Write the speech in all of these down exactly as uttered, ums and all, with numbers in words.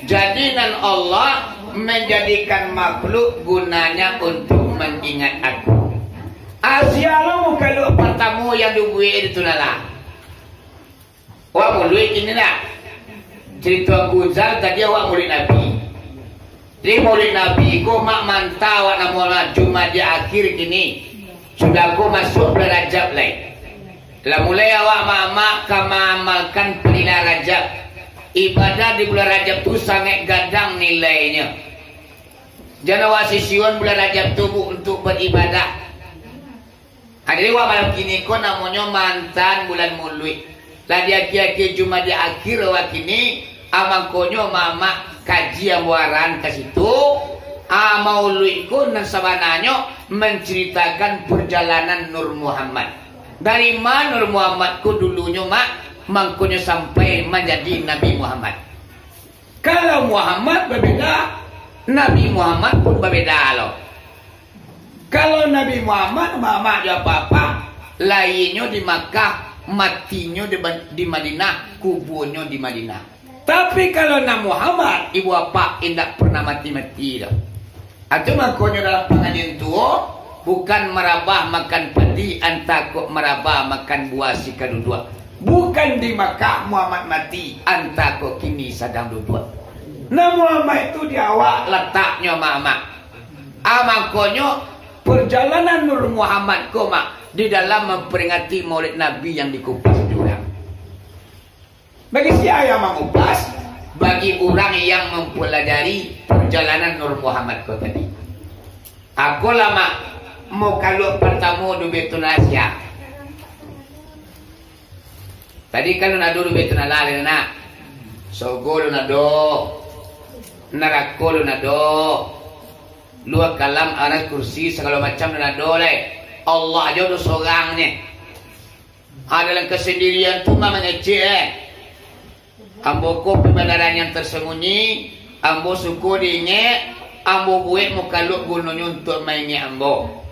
Jadi, nan Allah manjadikan makhluk gunanya untuk mangingat Aku. Asia lo mukaluak partamo yang dibuek di tu lah. Awak maulid kini lah. Carito Abu Zal tadi awak maulid Nabi. Jadi maulid Nabi ko mak manta awak namo lah Jumadia Akhir kini. Sudah ko masuak bulan Rajab lai. Lah mulai awak mak-mak ka maamalkan padilah Rajab. Ibadah di bulan Rajab tu sangaik gadang nilainyo. Jan awak sisiuan bulan Rajab tu, Bu, untuk baribadah. Ha, jadi, wak malam kini ko namonyo mantan bulan Muluik. Lah di akhir-akhir Jumadia Akhir wak kini, a, mangkonyo mamak kaji ambo arahan ka situ, a, Mauluik ko nan sabananyo mancaritakan parjalanan Nur Muhammad. Dari ma Nur Muhammad ko dulunyo, Mak, mangkonyo sampai manjadi Nabi Muhammad. Kalau Muhammad babeda, Nabi Muhammad pun babeda lo. Kalau Nabi Muhammad, mamak jo apak-apak, lahianyo di Makkah, matinyo di Ban-, di Madinah, kubuanyo di Madinah. Tapi kalau Nabi Muhammad, ibu apak indak pernah mati-mati doh. Atu mangkonyo dalam pangajian tuo, bukan marabah makan padi, antah kok marabah makan buah si kaduduak. Bukan di Makkah Muhammad mati, antah kok kini sadang duduak. Nah, Muhammad itu di awak lataknyo, Mak-mak. A, mangkonyo, parjalanan Nur Muhammad ko, Mak, di dalam mamperingati Maulid Nabi yang dikupas di urang. Bagi sia yang mangupas? Bagi urang yang mampalajari parjalanan Nur Muhammad ko tadi. Ako lah, Mak, mukaluak partamo di Baitullah sia. Tadi kan alun ado di Baitullah lai, nak. Sogo alun ado. Narako alun ado. Lua kalam, aras, kursi, sagalo macam alun ado lai. Allah ajo do sorang nyo. A, dalam kasandirian tu mah mangecek, eh. Ambo ko pambanaran yang tarsambunyi, ambo suko diingek, ambo buek mukaluak gunonyo untuak maingek ambo.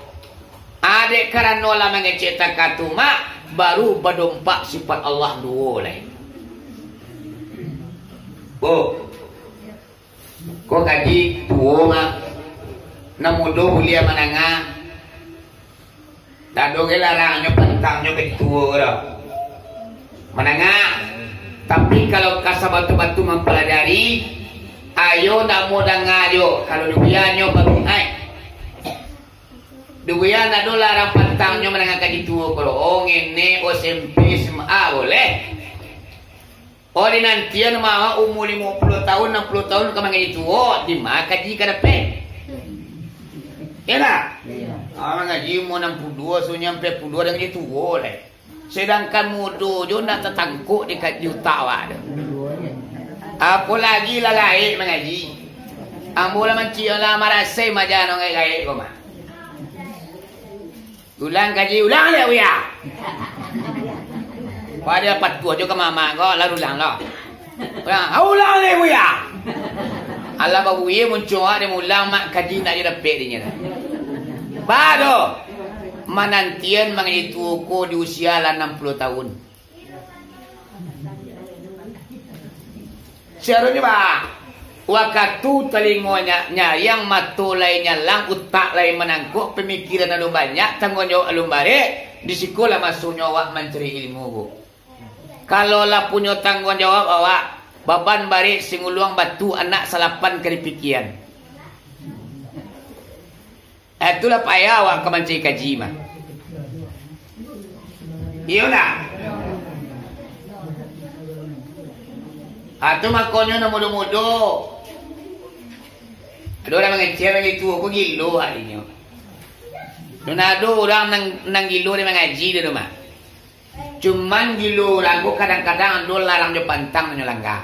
A, dek karano lah mangecek takah tu, Mak, baru badompak sifat Allah duo lai. Bo. Ko kaji tuo, Mak. Nan mudo buliah mandanga. Ndak ado gai larangnyo pantangnyo kaji tuo ko doh. Mandanga. Tapi kalau ka sabatul-batul mampalajari, ayo ndak mau danga juo. Kalau dibuyanyo babiai. Dibuya ndak ado larang pantangnyo mandanga kaji tuo ko doh. Oh, ngene, oh, S M P, S M A, boleh. Oh, dinantian mah umua limo puluah tahun, anam puluah tahun ka mangaji tuo, di ma kaji ka dapek? Iyo ndak? Iyo. Ah, mangaji umua anam puluah duo, sunyo ampek puluah dah mangaji tuo lai. Sadangkan mudo jo ndak tatangkok di ka-, di utak awak tu. Apolai lah gaek mangaji. Ambo lah manciek lah marasai maja nan gaek-gaek ko mah. Ulang kaji, ulang dek Buya. Pado patuah jo ka mamak ko, lah ulang lo. Ulang, ah, ulang dek Buya. Alah babuya muncuang dek mulang mak kaji nak didapek dinyo. Pado manantian mangaji tuo ko di usia lah anam puluah tahun. Saronyo ba, wakatu talingo nya-, nyariang, mato lai nyalang, utak lai manangkok, pamikiran alun banyak, tangguang jawab alun barek, di siko lah masonyo awak mancari ilmu, Bu. Kalau lah punyo tangguang jawab awak, Baban barek singuluang batu, anak salapan ka dipikian. Ah, itulah payah awak ka mancari kaji mah. Iyo ndak? Ah, tu makonyo nan mudo-mudo. Ado urang mangecek, mangecek tuo ko gilo arinyo. Nan ado urang nan, nan gilo dek mangaji tu mah. Cuman gilo urang ko kadang-kadang ado larang jo pantang nyo langga.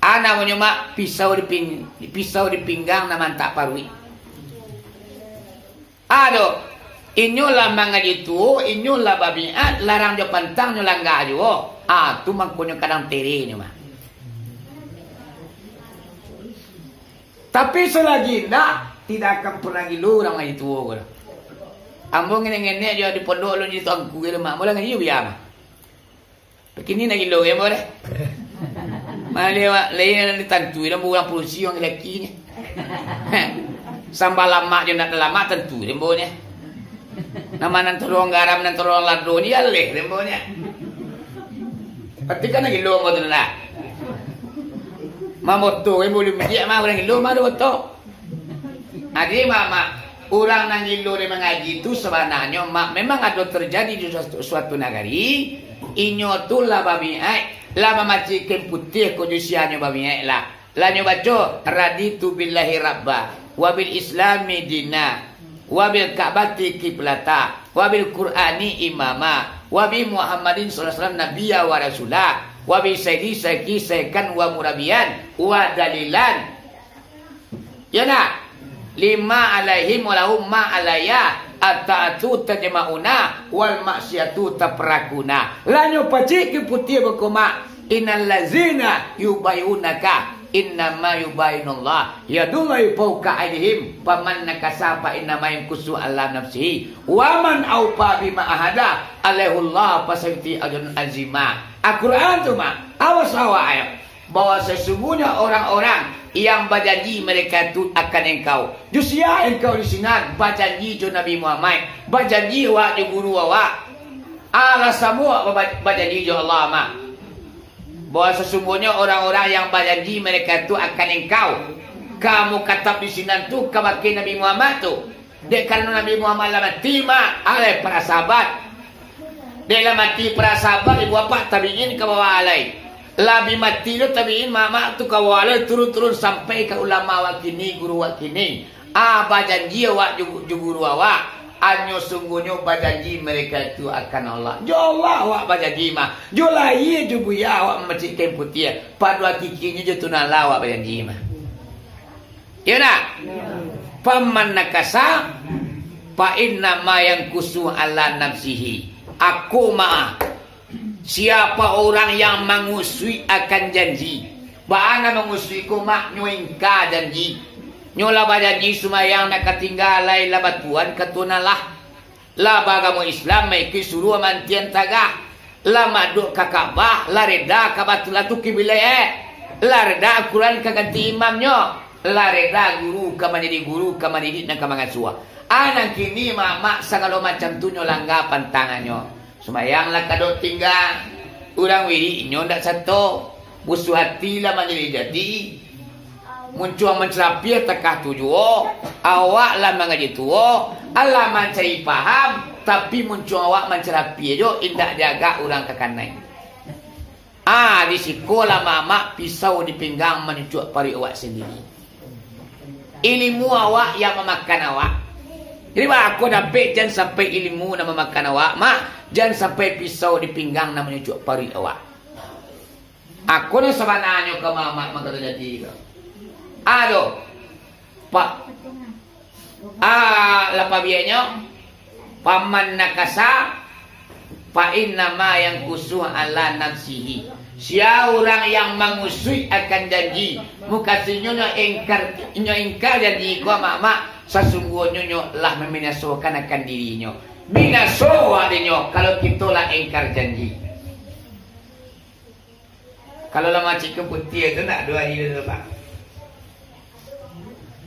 A namonyo mak pisau di ping-, pisau di pinggang nan mantak paruik. Ado, inyo lah mangaji tuo, inyo lah babiat, larang jo pantang nyo langga juo. Ah, tu mangkonyo kadang tere nyo mah. Tapi salagi indak, tidak akan pernah gilo urang mangaji tuo ko doh. Ambo ngenek-ngenek jo di pondok alun jadi tuangku ko doh, mak. Ambo lah ngaji bia mah. Kini nak gilo ambo deh. Maliah, mak, lain nan ditantui ambo urang padusi, urang laki nyo. Sambah lamak jo ndak lamak tantu ambo nyo. Nama nan tolong garam, nan tolong lado ni aleh ambo nyo. Pati kan nak gilo ambo tu ndak. Mamoto ambo ulun bijiak mah, urang gilo mah ado moto. Jadi, mak, mak, urang nan gilo dek mangaji tu sabananyo, mak, memang ado terjadi di suatu, suatu nagari, inyo tu lah babiat, lah mamacik kain putiah ko jo sianyo babiat lah. Lah nyo baco, "Raditu billahi rabba, wa bil islami dina, wa bil ka'bati qiblata, wa bil qur'ani imama, wa bi Muhammadin sallallahu alaihi wasallam nabiyya wa rasula, wa bi sayyidi sayyidi sayyidan wa murabbiyan, wa dalilan." Yo ndak? "Lima alaihim wa lahum ma alayya, at-ta'atu tajma'una, wal maksiatu tafarraquna." Lah nyo pacik kain putiah bako mak, "Innal lazina yubayi'unaka, innama yubayi'unallah, yadullahi fauqa aidihim, faman nakasa fa innama yankusu ala nafsihi, wa man aufa bima ahada alaihullah fasayu'tihi ajran azima." Al-Quran tu mak, awas awak ayo. Bahwa sesungguhnya orang-orang yang bajanji mereka tu akan engkau. Jo sia engkau di sinan bajanji jo Nabi Muhammad, bajanji awak jo guru awak. Alah samo awak ba-, bajanji jo Allah mah. Bahwa sesungguhnya orang-orang yang bajanji mereka tu akan engkau. Kamu katap di sinan tu ka bakeh Nabi Muhammad tu. Dek karano Nabi Muhammad lah mati, mak, alai para sahabat. Dek lah mati para sahabat, ibu apak tabiin ka bawah alai. Lah bi mati tu tabiin, mak, mak tu ka bawah alai, turun-turun sampai ka ulama wak kini, guru wak kini. Ah, bajanji awak jo, jo guru awak. Anyo sungguhnyo bajanji mereka itu akan Allah. Jo Allah awak bajanji mah. Jo lahia jo buya awak mamacik kain putiah. Pado hakikinyo jo tu nan lah awak bajanji mah. Iyo ndak? Faman nakasa, fa innama yankusu ala nafsihi. Aku maaf. Siapa orang yang mangusuik akan janji, baa nan mangusuik ko mak, nyo ingka janji. Nyo lah bajanji sumayang nak ka tingga, lai lah batuan ka tu nan lah. Lah baagamo Islam, maikuik suruah mantian tagah. Lah madok ka Ka'bah, lah reda ka Baitullah tu kiblaik, eh. Lah reda Al-Quran ka ganti imamnyo. Lah reda guru ka manjadi guru, ka mandidik nan ka mangasuah. Ah, nan kini mamak sagalo macam tu nyo langga pantangannyo. Sumbayang lah kadok tingga. Urang wirik inyo ndak sato. Busuah ati lah manjadi-jadi. Muncuang mancarapiah takah tu juo, awak lah mangaji tuo, alah mancari paham, tapi muncuang awak mancarapiah juo, indak diagak urang ka kanai. Ah, di siko lah mamak pisau di pinggang manyucuak paruik awak sandiri. Ilimu awak yang mamakan awak. Jadi, baa ko dapek, jan sampai ilimu nan mamakan awak, mak, jan sampai pisau di pinggang nan manyucuak paruik awak. Ako nan sabananyo ka mamak mangko tajadi ko. Ado. Pa-, ah, lah pabiaknyo, faman nakasa, fa innama yankusu ala nafsihi. Sia urang yang mangusuik akan janji, mukasinyo nyo ingkar, nyo ingkar janji ko mamak, sasungguahnyo nyo lah mambinasokan akan dirinyo. Binaso adinyo kalau kito lah ingkar janji. Kalau lah macik kain putiah tu, ndak ado ari tu, Pak.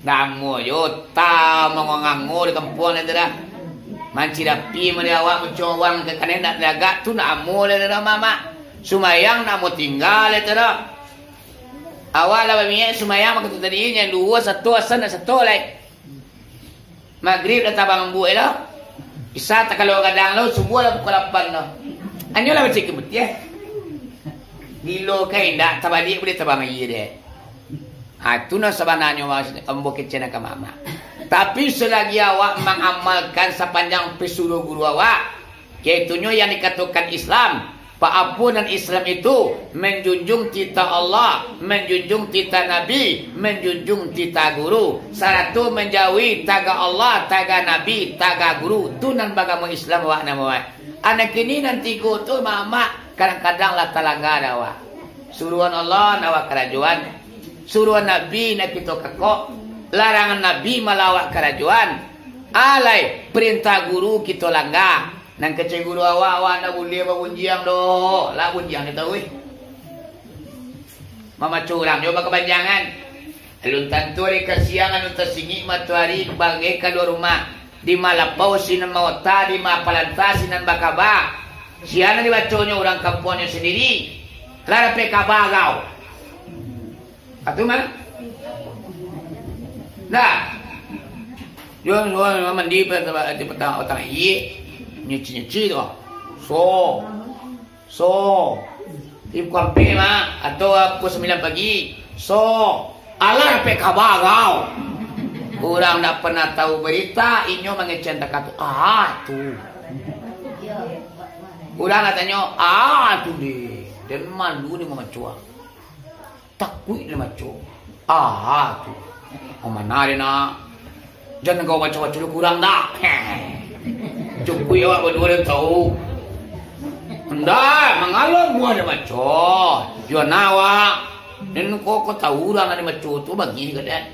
Namo jo ta mangango di kampuang tu dah. Mancirapi mari awak, muncuang awak ka kanai ndak tagak tu, namo lah tu dah, Mamak. Sumayang namo tingga lah tu dah. Awak lah bamiak sumbayang wakatu tadi, nyo duo, sato, asan, nak sato lai. Magrib lah tabang ambuik lo. Isya takalo gadang lo, subuah lah pukul lapan lo. Anyo lah bacik kemutiah. Gilo ka indak, tabaliak buliah tabang aia deh. Ha, tu nan sabananyo maksud ambo kecek nan ka mamak. Tapi, selagi awak mangamalkan sapanjang pisuruah guru awak, yaitunyo yang dikatokan Islam, pa apo nan Islam itu, manjunjung titah Allah, manjunjung titah Nabi, manjunjung titah guru, sarato manjauhi tagah Allah, tagah Nabi, tagah guru, tu nan bagamo Islam awak namo ai. Anak kini nan tigo tu mamak, kadang-kadang lah talangga dah awak. Suruhan Allah nak awak karajoan. Suruhan Nabi nak kito kakok. Larangan Nabi malah awak karajoan. Alai, parentah guru kito langga. Nan kecek guru awak, awak ndak buliah babunjiang doh. Lah bunjiang kito, weh. Mamaco urang jo bakabanjangan. Alun tantu ari ka siang, alun tasingik matoari bagai kalua rumah. Di ma lapau sinan maota, di ma palanta sinan bakaba. Sia nan dibaconyo urang kampuangnyo sandiri. Lah dapek kaba kau? Atu mah? Dah. Yo, yo, mandi pa-, pa-, di petang, petang iye. Nyuci-nyuci tu. So. So. Di pukul ampek mah, atau pukul sambilan pagi. So. Alah, dapek kaba kau? Urang ndak pernah tahu berita, inyo mangecek takatu. Ah, tu. Urang nak tanyo, ah, tu deh. Den malu ni mamaco. Takuik den maco. Ah, tu. Oh, mana den nak? Jan kau baco-baco lu kurang dak? Cukuik awak baduo den tahu. Ndak, mangalo buah den maco. Yo na awak. Den ko, ko tahu urang den maco tu bangih ka den.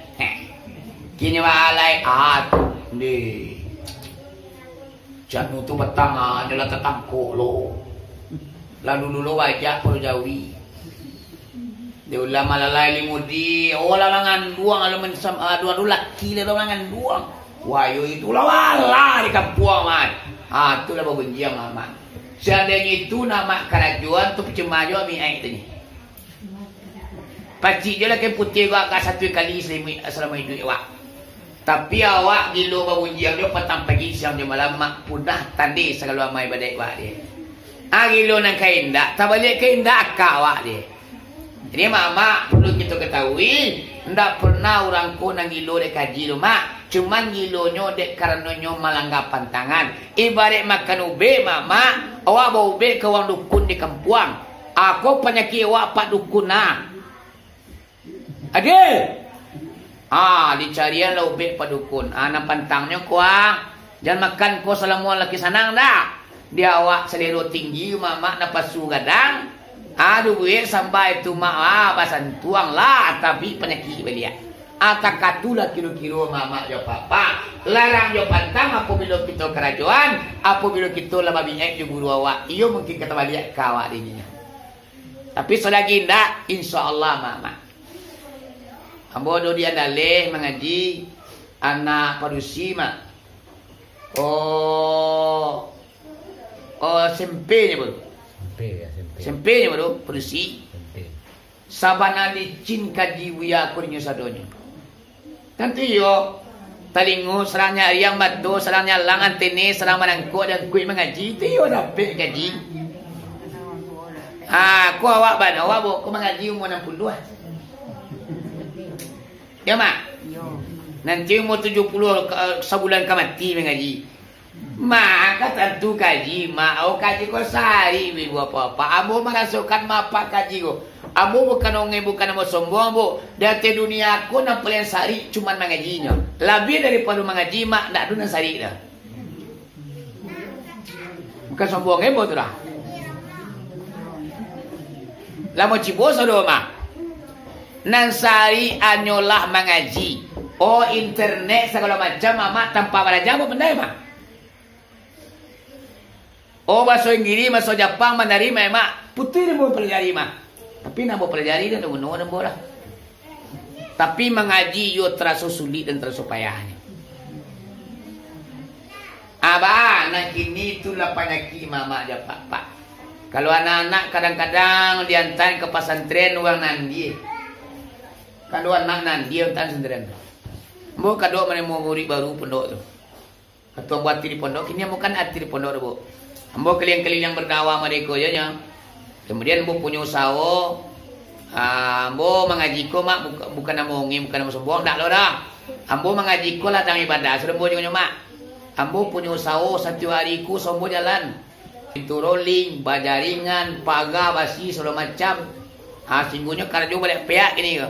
Kini wak alai, ah, tu. Ndeh. Jan tu patang, ah, nyo lah tatangkok lo. Lah dulu lo bajak pado jawi. Di ulama lalai limudi, oh lah manganduang, lah mensam-, aduh, aduh, laki lah manganduang. Wah, yo itu lah wala di kampuang, man. Ah, tu lah babunjiang, man. Seandainyo itu nak mak karajoan tu, pacuma jo miak tu ni. Pacik jo lah kain putiah ko agak satu kali salamo, salamo iduik awak. Tapi awak gilo babunjiang jo patang pagi, siang jo malam, mak punah tandeh sagalo amal ibadaik awak deh. Ah, gilo nan ka indak, tabaliak ka indak akak awak deh. Jadi, mak-mak, perlu kito katahui, ndak pernah urang ko nan gilo dek kaji tu, mak. Cuman gilonyo dek karanonyo malangga pantangan. Ibaraik makan ubek, mak-mak, awak baubek ka urang dukun di kampuang. Ako panyakik awak pak dukun nah. Ade! Ah, dicarian lah ubek pak dukun. Ah, nan pantangnyo ko, ah. Jan makan ko salamo laki sanang dah. Di awak salero tinggi, mak-mak napasu gadang. Ah, dubuik sampai tu, mak, ah, basantuang lah, tapi panyakik baliak. Ah, takatulah kiro-kiro mak-mak jo papa. Larang jo pantang apabilo kito karajoan, apabilo kito lah babiaik jo guru awak. Iyo mungkin ka tabaliak ka awak dinyo. Tapi salagi indak, insya Allah, mak-mak. Ambo ado di Andaleh mangaji, anak padusi, mak. Oh, oh, S M P nyo baru. S M P, ya, S M P. S M P nyo baru, padusi. S M P. Sabana licin kaji buya kurinyo sadonyo. Tantu iyo, talingo sadang nyariang bato, sadang nyalang antene, sadang manangkok dan kuik mangaji, tu iyo dapek kaji. Ah, ko awak bana, awak bawa ko mangaji umur anam puluah. Ya, Mak? Iyo. Nanti umur tujuh puluh, ka-, sabulan ka mati mangaji. Mak, ka tantu kaji, Mak. Oh, kaji ko sarik, ibu apak-apak. Ambo marasokan mapak kaji ko. Ambo bukan ongeh, bukan ambo sombong, ambo. Di ateh dunia ko nan paliang sarik cuman mangajinyo. Labiah daripado mangaji, Mak, ndak ado nan sarik doh. Bukan sombong, ambo tu dah. Lamo cibo sodo, Mak. Nan sarik hanyolah mangaji. Oh, internet sagalo macam, Mak, tanpa balajar, ambo pandai, Mak. Oh, baso Inggirih, baso Japang, Mandarin, Mak, putuih nan ambo palajari, Mak. Tapi nan ambo palajari tu ndak guno ambo lah. Tapi mangaji iyo taraso sulik dan taraso payahnyo. Abah, nan kini tu lah panyakik mamak jo apak-apak. Kalau anak-anak kadang-kadang diantaan ka pasantren urang nan di Kado anak nan dia tan sendirian. Ambo kado manimo murid baru pondok tu. Kato ambo ateh di pondok, kini ambo kan ateh di pondok tu, Bu. Ambo keliling-keliling berdakwah mereka je nyo. Kemudian ambo punyo usaho, ah, ambo mangaji ko, Mak, buka-, bukan ambo ngongeh, bukan ambo sombong, ndak lo dah. Ambo mangaji ko ladang ibadah, sudah ambo juo nyo, Mak. Ambo punyo usaho satiok ari ko, usaho ambo jalan. Pintu rolling, bajaringan, paga, basi, sagalo macam. Ah, singguahnyo karajo balek peak kini ko.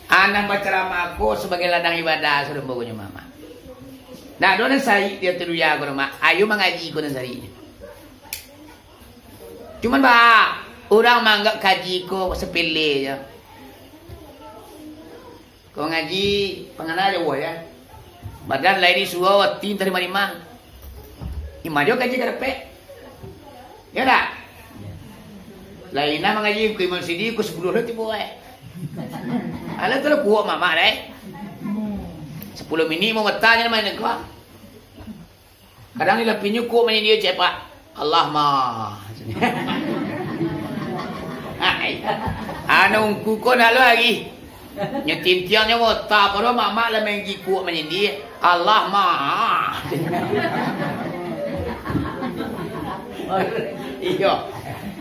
Ah, nan bacaramah ko sabagai ladang ibadah, sudah ambo nyo, Mak. Ndak ado nan sarik di ateh dunia ko, Mak. Ayo mangaji ko nan sarik. Cuman, Pak, urang manganggap kaji ko sapele je. Ko ngaji, pangana jauah, ya. Badan lai di surau, ati tarima-rima. Ima jo kaji ka dapek. Ya ndak? Lai nah mangaji ko Imam Sidi, ko sapuluah lo tibo, eh. Alah tu lah kuat mamak, dai. Sapuluah minik mau batanyo main ko. Kadang di lapihnyo kuak manyindia, cek, Pak. Allah ma. Anu ungku ko nak lo lagi. Nyo tintiang nyo mota, pado mamak lah main gi kuak manyindia. Allah ma. Iyo.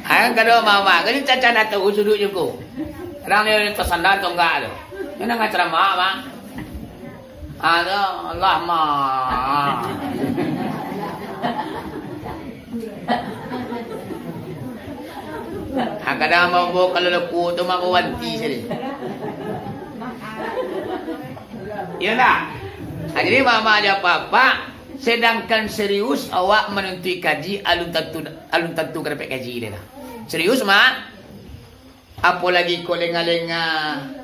Ayang kado mamak, kini caca nak tahu sudut juko. Kadang dia tasandar tonggak tu. Dia nak ngacaramah, Pak. Alah, Allah ma. Ah, kadang ambo kalau laku tu mah bawanti sajo. Iyo ndak? Ah, jadi mamak jo apak-apak, sedangkan serius awak manuntuik kaji, alun tantu, alun tantu ka dapek kaji deh lah. Serius, Mak? Apo lagi kok lengah-lengah.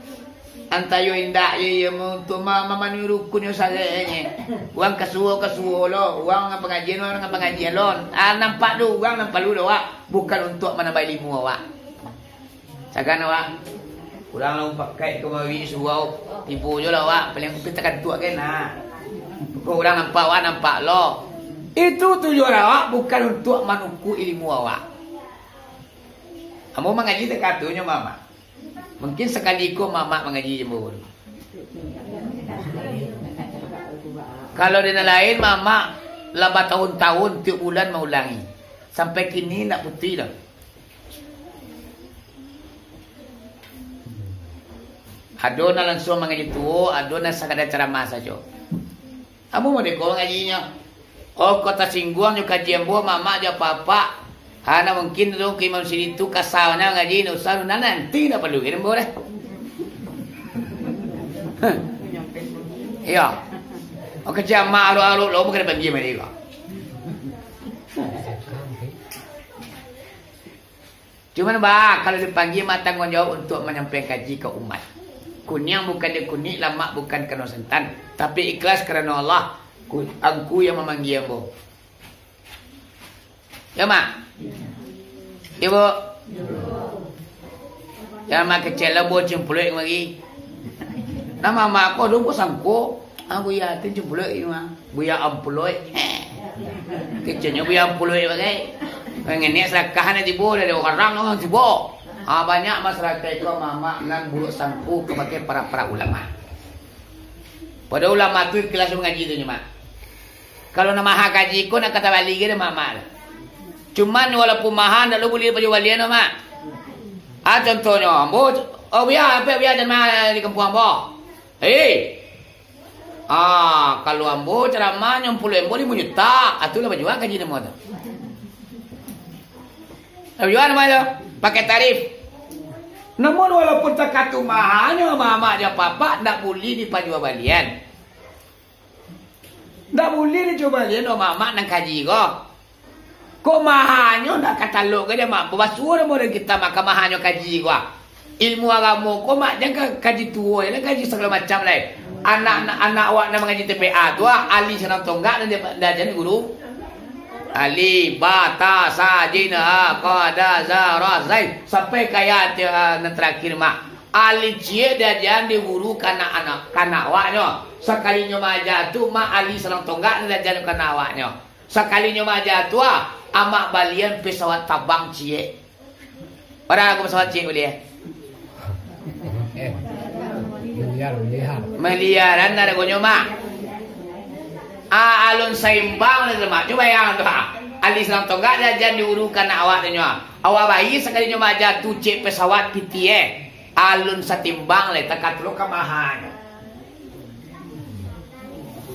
Antah iyo indak je iyo ma-, untuak ma-, mamanuhi rukunnyo sarenye. Urang kasuo-kasuo lo, urang nan pangajian, urang nan pangajian lo. Ah, nampak tu, urang nan parlu do, Wak. Bukan untuak manambah ilimu awak. Sagan awak. Urang lah mupakaik kamari surau. Tibo jo lah awak, paling mungkin takantuak kan, nah. Kok urang nampak awak, nampak lo. Itu tujuan awak bukan untuak manukuak ilimu awak. Ambo mangaji takatunyo, Mamak. Mungkin sakali ko Mamak mangaji jo ambo. Kalau di nan lain, Mamak lah batahun-tahun tiok bulan maulangi. Sampai kini ndak putuih doh. Ado nan langsuang mangaji tuo, ado nan sakadar caramah sajo. Ambo modeko ngajinyo. Oh, kok tasingguang nyo kaji ambo, Mamak jo apak-apak. Hana mungkin tu ka Imam Sidi tu kasa bana ngaji, ndak usah, nan nanti ndak parlu ka ambo deh. Iyo. Oh, kaji amak arok-arok lo, bukan dipanggil mari ko. Cuman, bah, kalau dipanggia, mah tangguang jawab untuak manyampaian kaji ka umat. Kuniang bukan dek kunik, lamak bukan karano santan, tapi ikhlas karano Allah, ku-, angku yang mamanggia ambo. Yo, Mak? Yo, Bu? Yo, Mak, kecek lah, Bu, cimpluk lagi. Nama Mak ko dong ko sangko? Ah, Buya tu cimpluk lagi, Mak. Buya ampuloi. Keceknyo Buya ampuloi bagai. Ngenek salakah nak tibo, dari orang, orang tibo. Ah, banyak masyarakat ko mamak nan buruk sangko kabake para-para ulama. Padahal ulama tu ikhlas mangaji tu nyo, Mak. Kalau nak maha kaji ko nak kata bali ge deh, Mak, Mak. Cuman walaupun maha, ndak lo buliah pajual balian, Mak. Ah, contohnyo, ambo, oh, Buya, ampek Buya jan maha di kampuang ambo. Hei, Ah, kalau ambo caramah nyo ampuluah ribu, limo juta, ah, tu lah bajual kaji namo tu. Lah bajual namo tu? Pakai tarif. Namun walaupun takatu mahanyo, mamak jo apak-apak, ndak buliah dipajual balian. Ndak buliah dijual balian, mamak nan kaji ko. Kok mahanyo ndak ka talok ka dia, Mak? Babasuo namo den kita, Mak, ka mahanyo kaji ko, ah. Ilmu agamo ko, Mak, jan ka kaji tuo je lah, kaji sagalo macam lai. Anak, anak, anak awak nan mangaji T P A tu, ah, alif sarang tonggak nan dia, dia aja ni guru. Alif, ba, ta, sa, jim, ha, kha, da, za, ra, zain. Sampai ka ayat, ah, nan tarakhir, Mak. Alif ciek diaja di guru ka anak-anak, ka anak awaknyo. Sakalinyo maaja tu, Mak, alif sarang tonggak nan diaja ka anak awaknyo. Sakalinyo maaja tu, ah, amak balian pesawat tabang ciek. Bara ko pesawat ciek balian? Eh, miliar, miliar. Miliaran aragonyo, Mak. Ah, alun saimbang lah tu, Mak. Cubo bayangkan tu, ha. Alih sarang tonggak jan diurukan nak awak tu nyo. Awak bayi sakalinyo maaja tu cek pesawat pitih, eh. Alun satimbang lah, takatulo ka mahanyo.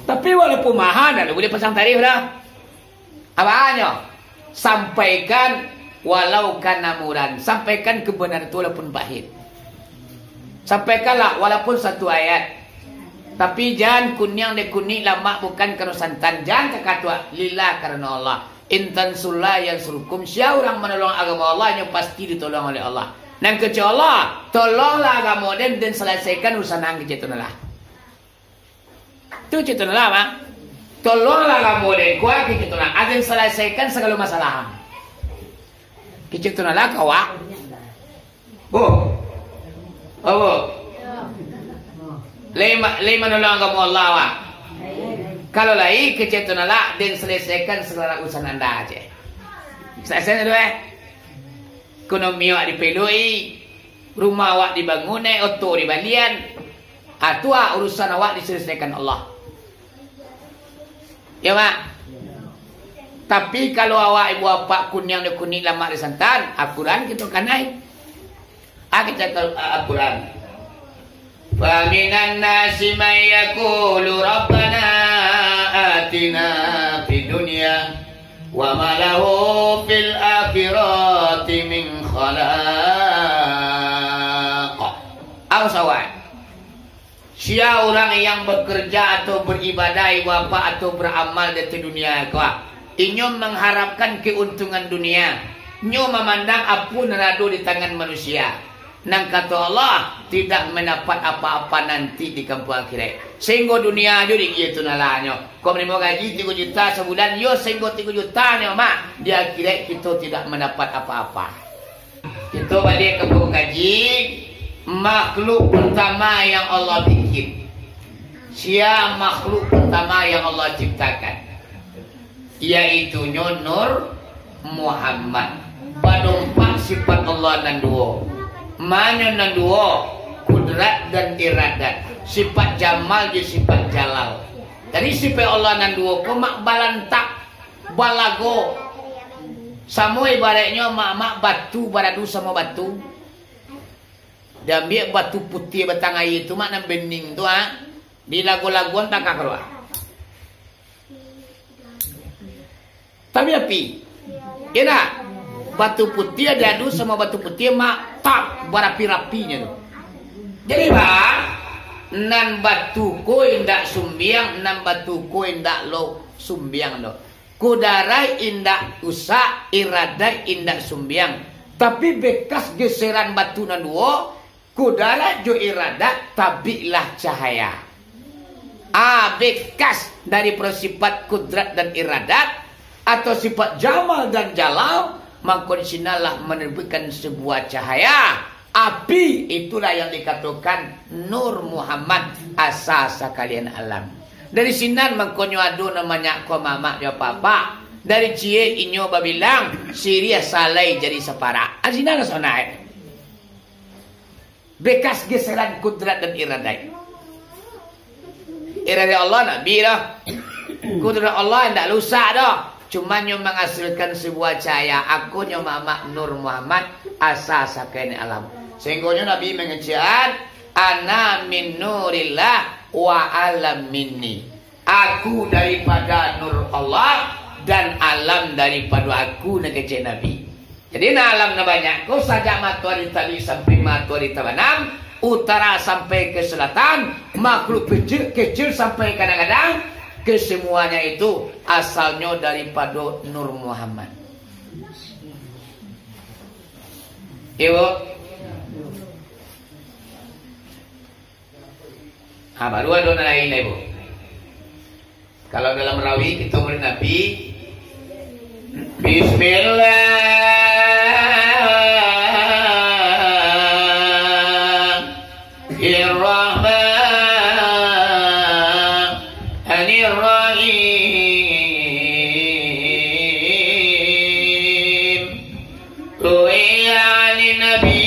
Tapi walaupun maha, ndak buliah pasang tarif dah. Apo nyo? Sampaikan walau kana muran. Sampaikan kebenaran tu walaupun pahit. Sampaikanlah walaupun satu ayat. Tapi jan kuniang dek kunik, lamak bukan karano santan. Jan ka katuak, lillah karano Allah. In tansurullah yansurkum. Sia urang manolong agamo Allah, inyo pasti ditolong oleh Allah. Nan kecek Allah, tolonglah agamo den, den salasaikan urusan ang kecek tu lah. Tu cito nyo lah, Bang. Tolonglah kamu dek kuah kito tu lah. Aden selesaikan segala masalah. Kito tu lah, kawan. Bu. Oh, bu. Lai ma-, lai manolong kamu Allah, wak. Kalau lai, kito tu lah, den selesaikan segala urusan anda aja. Selesai dulu, eh. Ekonomi awak dipeloi, rumah awak dibangun, eh, oto dibalian. Ah, tu ah urusan awak diselesaikan Allah. Ya, Mak? Tapi kalau awak ibu apak kuniang di kunik, lamak di santan, Al-Quran kito kanai. Ah, kito ke, ah, Al-Quran. Faminan nasi man yaqulu rabbana atina fid dunya wa ma lahu fil akhirati min khalaq. Au sawai. Sia urang yang bekerja atau beribadah, ibadah atau beramal di dunia ko, inyo mengharapkan keuntungan dunia. Nyo mamandang apo nan ado di tangan manusia. Nan kato Allah, tidak mendapat apa-apa nanti di kampung akhirat. Sehinggo dunia jo di kito nalanyo. Ko manarimo gaji tigo juta sabulan, yo sehinggo tigo juta nyo, Mak. Di akhirat kito tidak mendapat apa-apa. Kito baliak ka pokok kaji, makhluk pertama yang Allah bikin. Sia makhluk pertama yang Allah ciptakan? Yaitunyo Nur Muhammad. Badompak sifat Allah nan duo. Manyo nan duo? Kudrat dan iradat. Sifat jamal jo sifat jalal. Jadi sifat Allah nan duo ko, Mak, balantak, balago. Samo ibaratnyo, Mak, Mak, batu baradu samo batu. Diambiak batu putiah batang aia tu, Mak, nan bening tu, ha. Dilago-lagoan takah kalua. Tapi api. Iyo ndak? Batu putiah diadu samo batu putiah, Mak, tak barapi-rapinyo tu. Jadi, Bang, nan batu ko indak sumbiang, nan batu ko indak lo sumbiang do. Kudaraik indak usak, iradaik indak sumbiang. Tapi bekas geseran batu nan duo, kudaraik jo iradaik, tabiklah cahaya. Ah, bekas dari sifat kudrat dan iradat, atau sifat jamal dan jalal, mangko di sinanlah manibakkan sebuah cahaya. Api, itulah yang dikatokan Nur Muhammad, asa sakalian alam. Dari sinan mangkonyo ado namonyo ko mamak jo apak-apak. Dari ciek inyo babilang, siriah salai jadi saparak. Di sinan lah sonai. Bekas geseran kudrat dan iradaik. Iradat Allah nak bi doh. Kudrat Allah indak rusak doh. Cuma nyo manghasilkan sabuah cahaya, akonyo mamak Nur Muhammad, asa sakalian alam. Sehinggonyo Nabi mangecek, "Ana min nurillah wa alam minni." Aku daripada nur Allah, dan alam daripado aku, nan kecek Nabi. Jadi, nan alam nan banyak ko, sajak matoari tabik sampai matoari tabanam, utara sampai ka selatan, makhluk kecil, kecil sampai kadang-kadang, kesemuanya itu asalnyo daripado Nur Muhammad. Iyo, Bu? Ha, baru ado nan lain lai, Bu. Kalau dalam rawi kito murid Nabi, Bismillahirrahmanirrahim. Ruwiya anin Nabi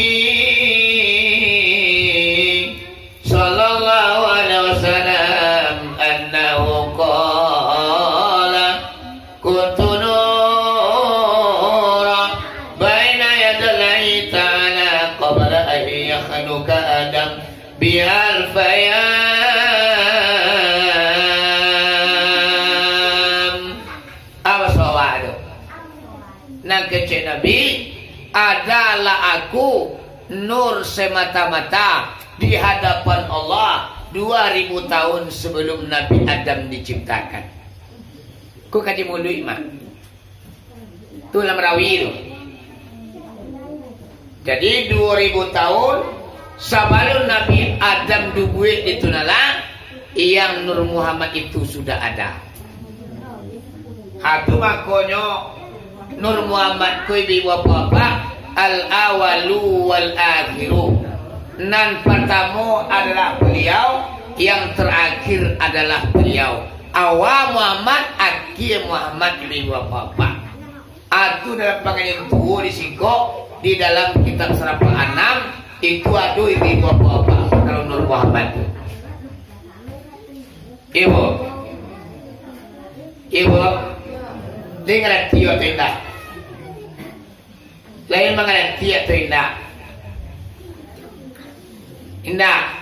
Anu ka Adam bial fayam. Apa soal tu? Nan kecek Nabi, adalah aku nur semata-mata di hadapan Allah dua ribu tahun sebelum Nabi Adam diciptakan. Ko kaji muluik mah. Tu lah marawi tu. Jadi, dua ribu tahun sabalun Nabi Adam dubuik di tunalang, yang Nur Muhammad itu sudah ada. Ha, tu makonyo Nur Muhammad ko, ibu-ibu, bapak-bapak, al-awalu wal-akhiru. Nan partamo adalah baliau, yang tarakhir adalah baliau. Awal Muhammad, akhir Muhammad, ibu-ibu, bapak-bapak. Atu dalam pangajian tuo di siko, di dalam kitab Sarafah Anam, itu ado ibu-ibu, bapak-bapak, kalau Nur Muhammad tu. Ibu. Ibu. Dia ngerti atau indak? Lain mangarati atau indak? Indak.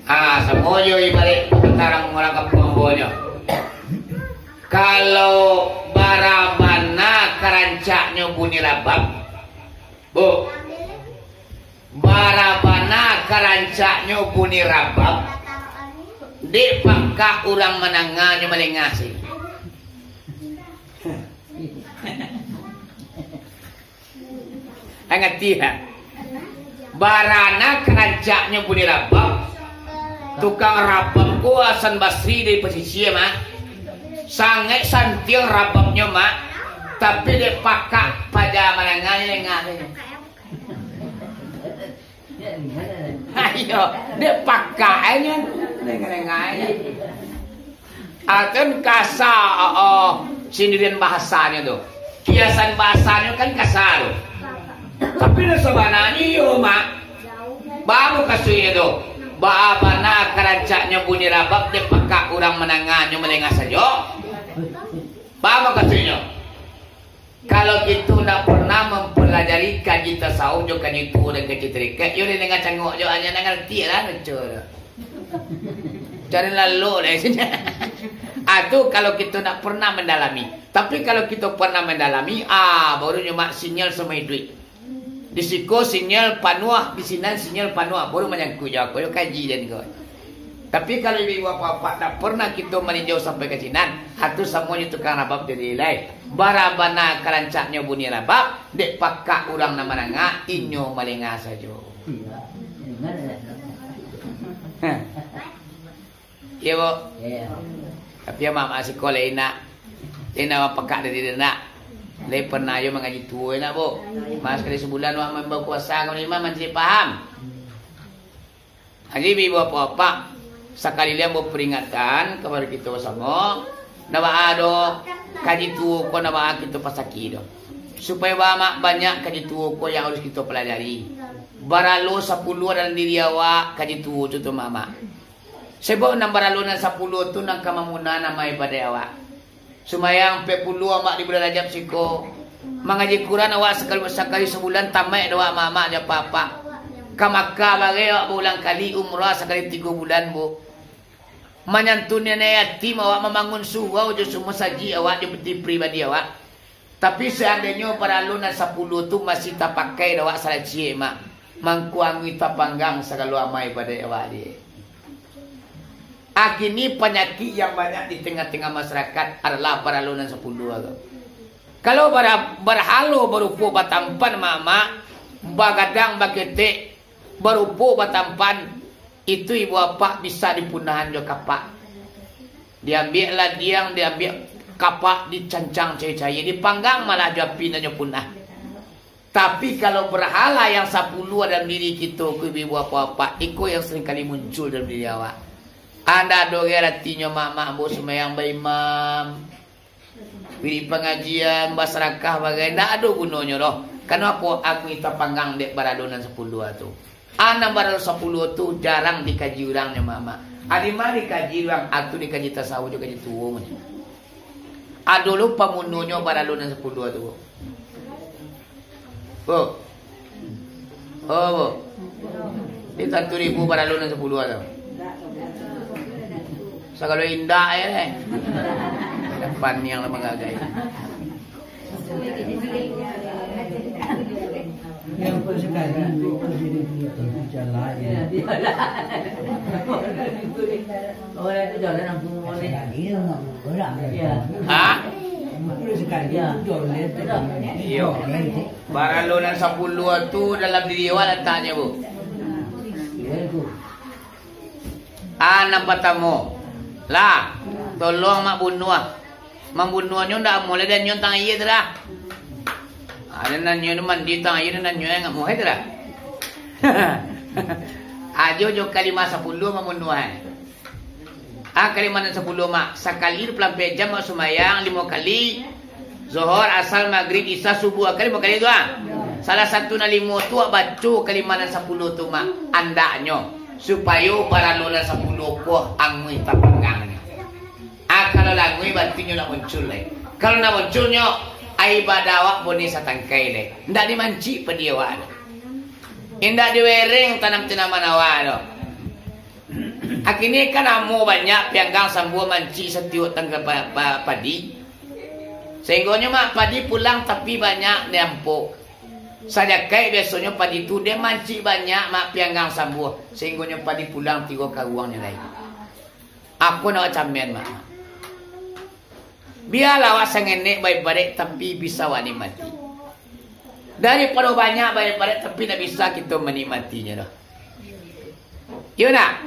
Ah, samo jo ibarat patarang urang kampuang ambo nyo. Kalau bara bana karancaknyo bunyi rabab, Bu, bara bana karancaknyo bunyi rabab, dek pakak urang mandanganyo malengah se. Angati ha. Bara nan karancaknyo bunyi rabab, tukang rabab ko Hasan Basri dari Pasisia, Mak. Sangaik santiang rababnyo, Mak. Tapi dek pakak paja mandanganyo lengah. Ayo, dek pakak nyo, lengah-lengah nyo. Atun kasa, oh, oh, sindirian bahasanyo tu. Kiasan bahasanyo kan kasa tu. Tapi nan sabananyo iyo, Mak. Baa mukasuiknyo tu? Baa bana karancaknyo bunyi rabab, dek pakak urang mandanganyo malengah sajo. Baa mukasuiknyo? Kalau kito ndak pernah mampalajari kaji tasawuf jo kaji tuo dan kaji tarekat, yo deh, danga cangok jo, hanya nan ngarti lah, lucu tu. Cari lalu deh sini. Ah, tu kalau kito ndak pernah mandalami. Tapi kalau kito pernah mandalami, ah, baru nyo mak sinyal samo iduik. Di siko sinyal panuah, di sinan sinyal panuah, baru manyangkuik jo aku, yo kaji den ko. Tapi kalau ibu-ibu bapak-bapak ndak pernah kito maninjau sampai ka sinan, atu samonyo tukang rabab jadi lai. Bara bana karancaknyo bunyi rabab, dek pakak urang nan mandanga, inyo malengah sajo. Iyo, Bu? Iyo. Tapi amak-amak siko lai nak. Lai nak pakak dari dia nak. Lai pernah yo mangaji tuo nak, Bu. Mas sakali sabulan wak mambao kuasa ka imam, mancari paham. Jadi, ibu bapak-bapak, sakali lai ambo peringatkan kapado kito basamo, ndak baa doh kaji tuo ko, ndak baa kito pasaki doh. Supayo ba-, banyak kaji tuo ko yang harus kito pelajari. Baralo sapuluah dalam diri awak kaji tuo tu, tu, Mak. Sebab nan baralo nan sapuluah tu nan ka mamunahan amal ibadah awak. Sumbayang ampek puluah amak di bulan Rajab siko. Mangaji Quran awak sakali, sakali sabulan tamaik doh awak mamak jo apak-apak. Ka Makkah bagai awak baulang kali, umrah sakali tigo bulan, Bu. Manyantuni anak yatim awak, mambangun surau jo su-, masajik awak jo peti pribadi awak. Tapi seandainyo baralo nan sapuluah tu masih tapakai doh awak salacik, Mak. Mangkuangi tapanggang sagalo amal ibadah awak di. Akini panyakik yang banyak di tengah-tengah masyarakat adalah baralo nan sapuluah tu. Kalau bara-, barhalo barupo batampan, mamak, bagadang, baketek, barupo batampan, itu ibu apak bisa dipunahan jo kapak. Diambiak ladiang, diambiak kapak, dicancang cair-cair, dipanggang malah jo api, nyo punah. Tapi, kalau barhala yang sapuluah dalam diri kito ko, ibu-ibu, apak-apak, iko yang sering kali muncul dalam diri awak. Ndak ado gai aratinyo mak-mak ambo sumbayang baimam, wirid pangajian, basadakah bagai, ndak ado gunonyo doh. Karano apo? Amuah tapanggang dek baralo nan sapuluah tu. Nan baralo sapuluah tu jarang dikaji urang nyo mak-mak. Ari mah dikaji urang, atu dikaji tasawuf jo kaji tuo nyo. Ado lo pamunuahnyo baralo nan sapuluah tu. Bu. Oh, Bu. Di satu ribu paralu nan sapuluah tu. Sagalo indak je deh. Depan yang lah manggagai. Yang pun sekali untuk lebih dulu jalan. Orang tu jalan ampun boleh. Sekali orang. Ya. Ha? Sekali jalan. Iyo. Paralu nan sapuluah tu dalam diri awak lataknyo, Bu. A, nan patamo, lah, tolong mak bunuah. Mambunuahnyo ndak amuah lai, dan nyo tang aia tu lah. A, dan nyo tu mandi tang aia, dan nyo ndak amuah tu lah. Ajo jo kalima sapuluah mambunuah. A, kalima nan sapuluah, Mak. Sakali dua puluh ampek jam, Mak, sumbayang limo kali. Zohor, Asar, Magrib, Isya, Subuh. A, kalima kali tu, a. Salah satu nan limo tu, a, baco kalima nan sapuluah tu, Mak. Andaknyo, supayo paralu nan sapuluah ko anguih tapanggangnyo. A, kalau lah anguih, barati nyo nak muncul lai. Kalau nak muncul nyo, a, ibadah awak boneh satangkai lai. Ndak dimancik padi awak tu. Indak diwereng tanam-tanaman awak tu. Akhirnyo kan amuah banyak pianggang sambuah mancik satiok tangga pa-, pa-, padi. Sahinggonyo mak padi pulang tapi banyak diampok. Sajakaik biasonyo padi tu dimancik banyak mak pianggang sambuah. Sahinggonyo padi pulang tigo karuangnyo lai. Aku nak camen mak. Bialah awak sangenek baik-baik tapi bisa awak nikmati. Daripado banyak baik-baik tapi ndak bisa kito manikmatinyo doh. Iyo ndak?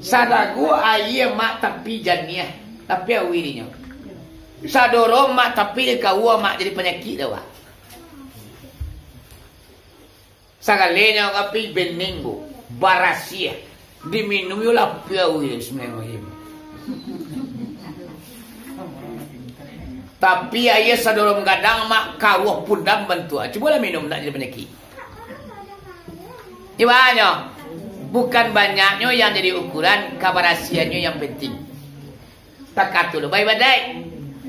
Sadago aia mak tapi janiah, tapi auih dinyo. Sadoro mak tapi dikaua mak jadi panyakik dek awak. Sagalenyo tapi bening, Bu, barasiah. Diminum yo lapia, wih, bismillahirrahmanirrahim. Tapi aia sadolom gadang mak karuah pundam bantuak. Cubolah minum, ndak jadi panyakik. Ibaratnyo, bukan banyaknyo yang jadi ukuran, kabarasiahannyo yang penting. Takah tu lo baibadai.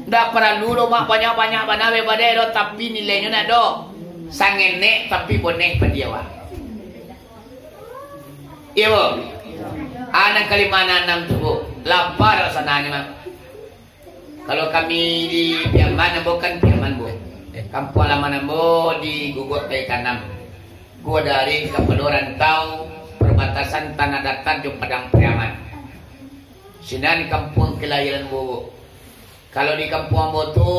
Ndak paralu lo mak banyak-banyak bana baibadai lo, tapi nilainyo ndak do. Sangenek tapi boneh padi awak. Iyo, Bu. Anak kalima nan anam tu, Bu. Lapar sananyo, mak. Kalau kami di Piaman, ambo kan Piaman, Bu. Kampuang halaman ambo di Guguak Kai Tanam. Gua dari kapado rantau, perbatasan Tanah Datar jo Padang Pariaman. Sinan kampuang kelahiran ambo. Kalau di kampuang ambo tu,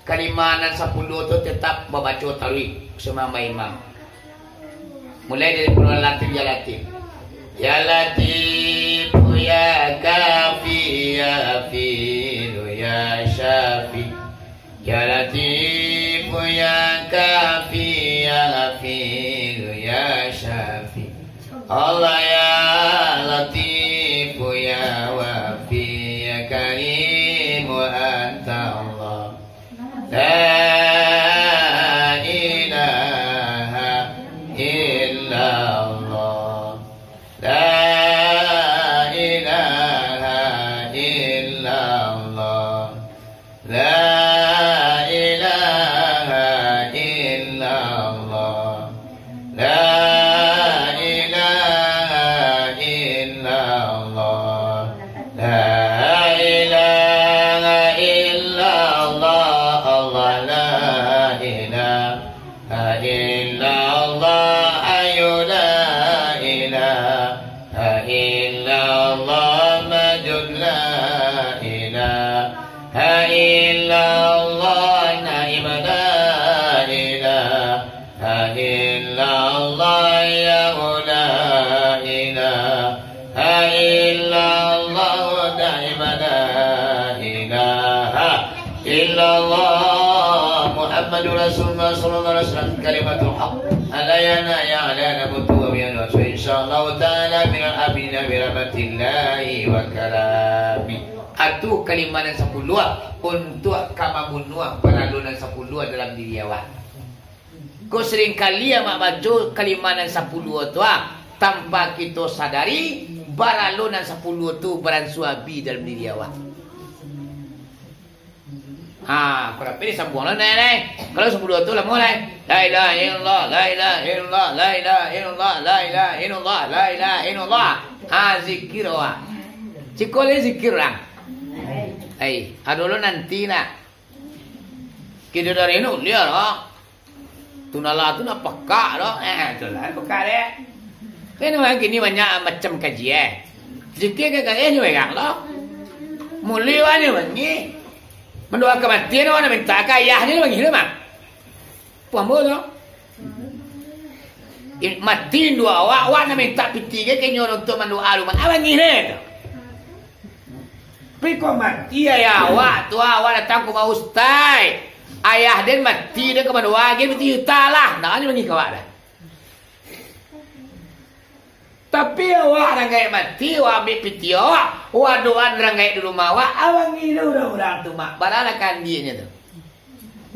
kalima nan sapuluah tu tetap babaco taruih, sumambah imam. Mulai dari Purwan Latif, Ya Latif. Ya Latif, Ya Kafi, Ya Hafiz, Ya Syafi. Ya Latif, Ya Kafi, Ya Hafiz, Ya Syafi. Allah, Ya Latif, Ya Wafi, Ya Karim, Anta Allah. La ilaha illallah. La ilaha illallah. La ilaha illallah. La ilaha illallah. La ilaha illallah. Allah, la ilaha illallah. Hayyu la ilaha illallah, Majid la ilaha illallah, Naim la ilaha illallah, Hayyu la ilaha illallah, Naim la ilaha illallah, Muhammadur Rasulullah sallallahu alaihi wasallam, kalimatul haq. Alayana ya alayana mutu wa biyana. So, insyaallah taala minal amina birahmatillahi wa karami. Atu kalima nan sapuluah untuak ka mambunuah paralu nan sapuluah dalam diri awak. Ko seringkali amak baco kalima nan sapuluah tu, ah, tanpa kito sadari, paralu nan sapuluah tu baransua abih dalam diri awak. Ha, kurang pilih sambuang lah, nai, nai. Kalau sapuluah tu lamo, nai. La ilaha illallah, la ilaha illallah, la ilaha illallah, la ilaha Illallah, la ilaha illallah. Ha, zikir awak. Ciko lai zikir urang. Ai, ado lo nanti nak. Kito dari nu liar lo. Tu nala tu nak pekak lo. Eh, tu lah pekak deh. Kan urang kini banyak macam kaji, eh. Zikir ka kaji ni urang lo. Mulai wani bangi. Mandoakan mati ni, wani minta ka ayah ni bangi lo mah. Puan bodoh. Eh, mati induak awak, awak nak mintak pitih ka inyo untuak mandoa rumah. Abang ngih tu. Tapi kok mati ayah awak tu, awak datang ka rumah ustai. Ayah den mati, den ka mandoa, den mati juta lah. Ndak ado mangih ka awak dah. Tapi awak urang gaek mati, awak ambiak pitih awak, awak doa urang gaek di rumah awak, abang ngih urang-urang tu, mak. Baralah kandianyo tu.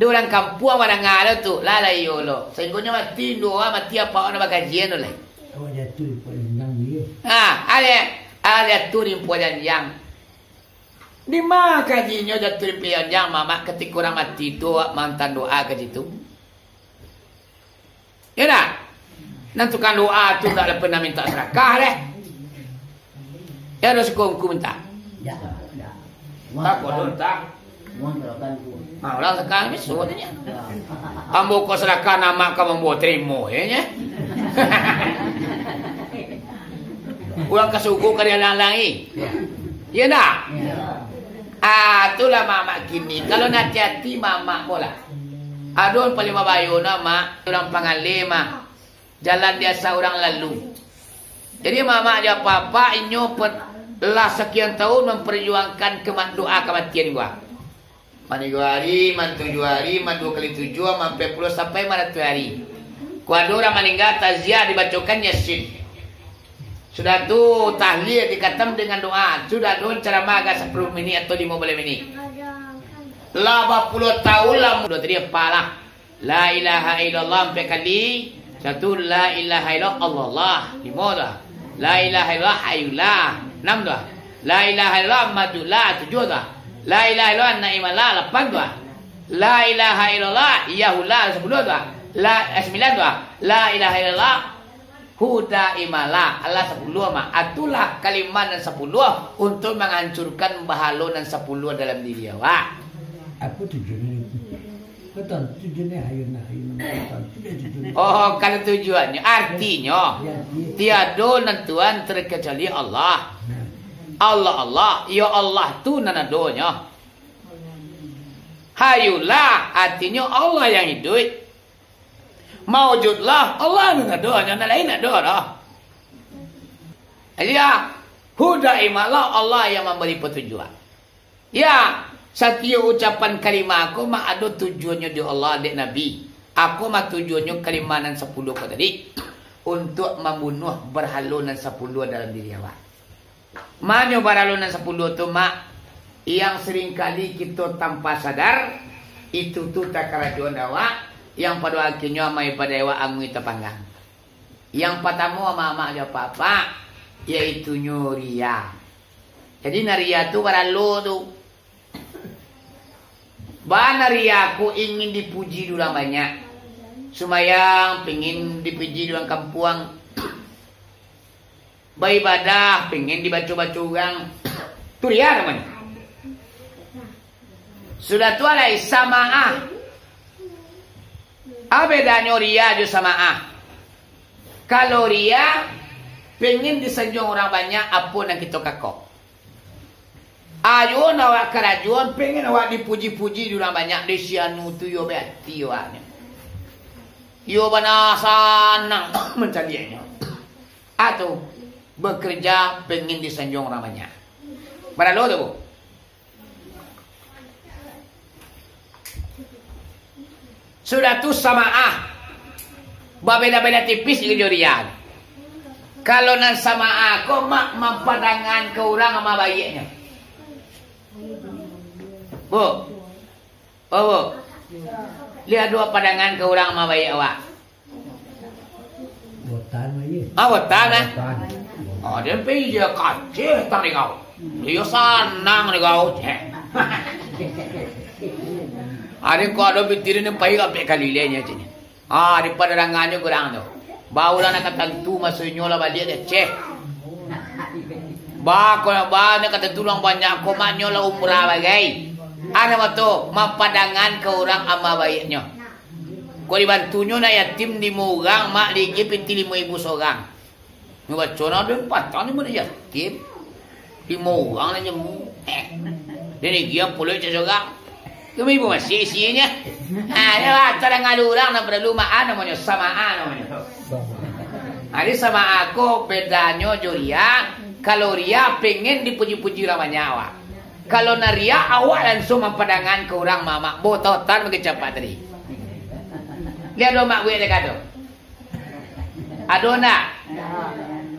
Di urang kampuang mandanga lo tu, lah, lah iyo lo. Sainggonyo mati, induak awak mati, apak awak nak bakajian tu lai. Awak jatuah di Puak Janjang ni. Ha, ale, ale jatuah di Puak Janjang. Di ma kajinyo jatuah di Puak Janjang, mamak, katiko urang mati tu awak maanta doa ka situ? Yo ndak? Nan tukang doa tu ndak pernah minta sadakah deh. Yo, ado siko ngku minta. Ya, ya. Tak, kau minta. Uang sadakah tu. Ah, urang sadakah ni suruh dia. Ya. Ambo ko sadakah, nama ka mambuat terima, ya, nya? Urang ka suruh ka dia lang-langi. Ya. Ya ndak? Ya. Ah, itulah mamak kini. Kalau nak hati-hati, mamak bola. Ado paling babayo no, mak, urang pangaleh, mak. Jalan biasa urang lalu. Jadi, mamak jo apak-apak, inyo per-, lah sakian tahun mamparjuangkan kema-, doa kamatian gua. Manigo ari, man tujuah ari, man duo kali tujuah, man ampek puluah sampai man ratuih ari. Kok ado urang maningga, takziah, dibacokan Yasin. Sudah tu, tahlil dikatam dengan doa. Sudah tu, ceramah agak sapuluah minik atau limo baleh minik. Lah bapuluah tahun lah, mudo tadi apalah. La ilaha illallah ampek kali. Satu, la ilaha illallah Allah. Limo tu. La ilaha illallah Hayyullah. Enam tu. La ilaha illallah Ahmadullah. Tujuah tu. La ilaha illallah Na'imallah. Lapan tu. La ilaha illallah Iyyahullah. Sapuluah tu. La, eh, sambilan tu. La ilaha illallah Huda Imala, alah sapuluah, mak. Atulah kalimah nan sapuluah untuak manghancurkan bahalo nan sapuluah dalam diri awak. Apo tujuannyo itu? Kau tahu tujuannyo, ayo nah, ayo nah, kau tahu tujuannyo. Oh, kalau tujuannyo, artinyo, ya, ya. Tiado nentuan terkecuali Allah. Nah. Allah, Allah, yo Allah tu nan adonyo. Hayulah, artinyo Allah yang hiduik. Maujudlah, Allah nan ado, nan lain ado doh. Jadi, ya, huda imalah, Allah yang mambari patujuak. Ya, satiok ucapan kalimah ko mak ado tujuannyo di Allah dek Nabi. Ako mak tujuannyo kalimah nan sapuluah ko tadi, untuak mambunuah barhalo nan sapuluah dalam diri awak. Manyo baralo nan sapuluah tu, mak, yang seringkali kito tanpa sadar, itu tu takarajoan awak, yang pado akhirnyo amal ibadah awak angui tapanggang. Yang patamo, amak-amak jo apak-apak, yaitunyo riya. Jadi, nan riya tu baralo tu. Bana riya ko ingin dipuji di urang banyak. Sumbayang pingin dipuji di urang kampuang. Baibadah, pengen dibaco-baco urang. Tu riya namonyo. Sudah tu alai samaah. Apo bedanyo riya jo samaah? Kalau riya, pengen disanjuang urang banyak apo nan kito kakok. Ayo, awak karajoan, pengen awak dipuji-puji di urang banyak, dek si anu tu, yo, bati awaknyo. Yo, bana sanang mancaliaknyo. Atau bekerja pengen disanjuang urang banyak. Baralo tu, Bu. Sudah tu samaah. Babeda-beda tipis jo riya. Kalau nan samaah ko, mak, mampadangan ka urang amal baiaknyo. Bu. Oh, Bu. Liek dua padangan ka urang amal baiak awak. Botan aja. Ah, botan, eh? Botan. Oh, dia pai dia kacih tang di kau. Dia sanang di kau, ceh. Ada kau ada bitirin yang pai ampek kali lenya, ceh. Ah, di padarangannya kurang tu. Ba urang nan ka tantu maso inyo lah baliak dari Aceh. Ba, ko ba nan ka tantu urang banyak ko, mak nyo lah umrah bagai. Ado mato, mapadangan ka urang amal baiknyo. Ko dibantunyo nak yatim limo urang, mak diagiah piti limo ribu sorang. Nyo baco nak den patang ni mah yatim. Limo urang lah jamu. Eh. Den agiah pulo cak sorang. Tu ibu masih isinya. Ha, nyo lah, tadanga urang nan paralu maaf namonyo, samaah namonyo. Jadi samaah ko bedanyo jo riya. Kalau riya pengen dipuji-puji urang banyak awak. Kalau nan riya awak langsuang mampadangan ka urang mamak, bo tautan mangecek apak tadi. Liek do mak buek dek ado. Ado ndak?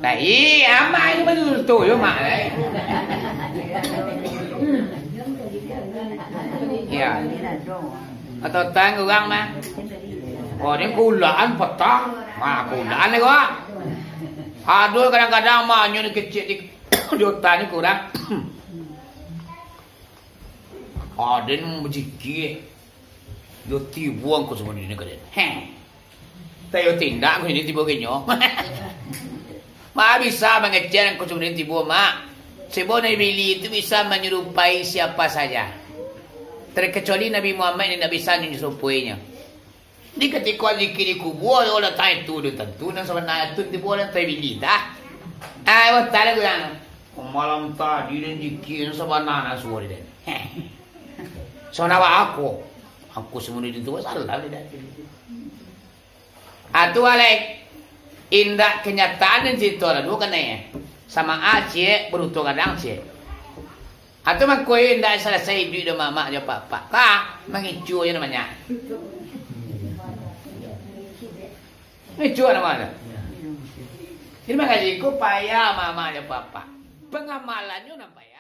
Lah, ih, amak ini betul tu yo, mak, eh. Ya. Atau tang urang mah. Oh, ni kulaan patang. Mah, kulaan ni kok. Aduh, kadang-kadang mah nyo ni kecek di, di otak ni kurang. Aden bajikir. Yo tibo angku sumuni ni ka den. Heh. Tayo tindak angku ini tibo ka inyo. Mak bisa mangecek angku sumuni tibo, mak. Sebab Nabi Bili itu bisa menyerupai siapa saja. Terkecuali Nabi Muhammad ini ndak bisa menyerupainyo. Di katiko zikir di kubua, yo lah tantu, den tantu nan sabana tu tibo nan tabili tah. Ah, batal lah tu nan. Malam tadi den zikir nan sabana nan suo di den. Heh. Sabana bako. Angku sumuni di tu salah di den. Ah, tu alai. Indak kenyataan nan carito lah duo kanai. Sama a ciek, baruto gadang ciek. Atau mangko indak salasai iduik dek mamak jo papak. Ka, mangicu ajo namonyo. Ngicu namonyo. Jadi, makajiko payah mamak jo papak. Pangamalannyo nan payah.